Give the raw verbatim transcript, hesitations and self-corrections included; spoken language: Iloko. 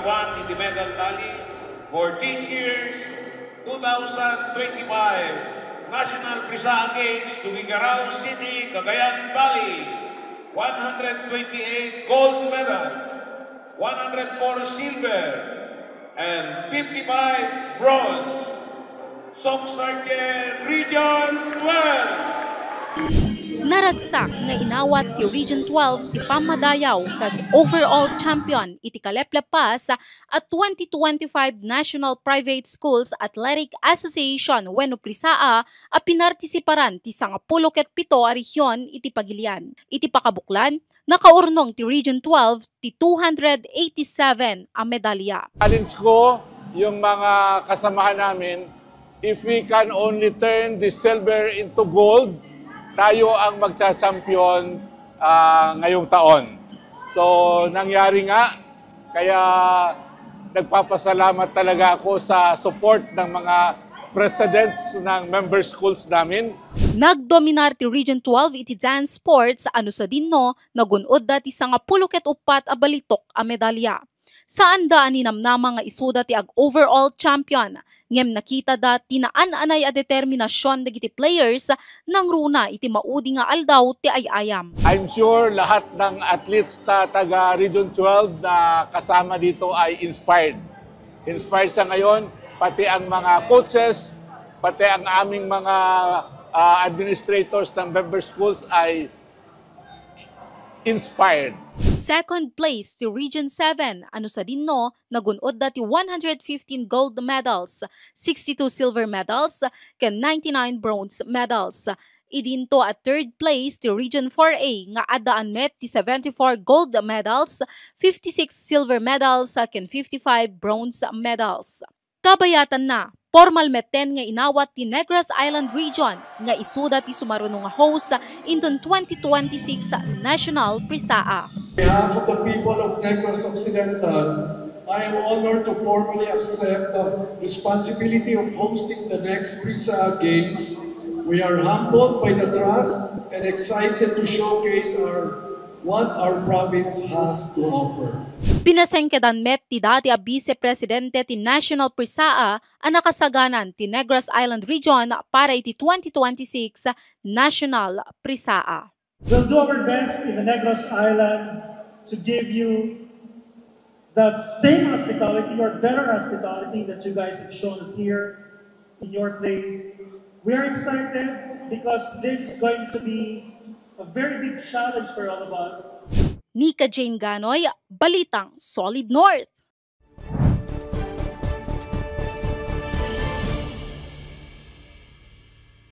One in the medal tally for this year's two thousand twenty-five National Prisaa Games, Tuguegarao City, Cagayan Valley, one hundred twenty-eight gold medal, one hundred four silver, and fifty-five bronze. Soc Sergeant Region twelve. Naragsak nga inawat ti Region twelve ti pammadayaw kas overall champion iti kaleplepas a twenty twenty-five National Private Schools Athletic Association wenno Prisaa a pinartisiparan ti sangapulo ket pito a rehiyon iti pagilian. Iti pakabuklan, nakaurnong ti Region twelve ti two hundred eighty-seven a medalya. Challenge ko yung mga kasamahan namin, if we can only turn the silver into gold, tayo ang magsasampiyon ah, ngayong taon. So, nangyari nga, kaya nagpapasalamat talaga ako sa support ng mga presidents ng member schools namin. Nagdominar ti Region twelve iti dance sports a no sadinno, nagun-odda ti sangapulo ket uppat a balitok a medalya. Saanda a ninamnama nga isuda ti ag-overall champion, ngem nakitada ti naan-anay a determinasion dagiti players nangruna iti maudi nga aldaw ti ay-ayam. I'm sure lahat ng athletes ta taga Region twelve na kasama dito ay inspired. Inspired sa ngayon, pati ang mga coaches, pati ang aming mga ah, administrators ng member schools ay inspired. Second place ti Region seven, a no sadinno, nagun-odda ti one hundred fifteen gold medals, sixty-two silver medals, ken ninety-nine bronze medals. Idinto a third place ti Region four A nga addaan met ti seventy-four gold medals, fifty-six silver medals, ken fifty-five bronze medals. Kabayatanna, pormal metten nga inawat ti Negros Island Region nga isuda ti sumaruno nga host inton twenty twenty-six National Prisaa. On behalf of the people of Negros Occidental, I am honored to formally accept the responsibility of hosting the next Prisaa Games. We are humbled by the trust and excited to showcase our what our province has to offer. Pinasengkedan met ti dati a Vice Presidente ti National Prisaa a nakasaganan ti Negros Island Region para iti twenty twenty-six National Prisaa. We'll do our best in the Negros Island to give you the same hospitality or better hospitality that you guys have shown us here in your place. We are excited because this is going to be a very big challenge for all of us. Nika Jane Ganoy, Balitang Solid North.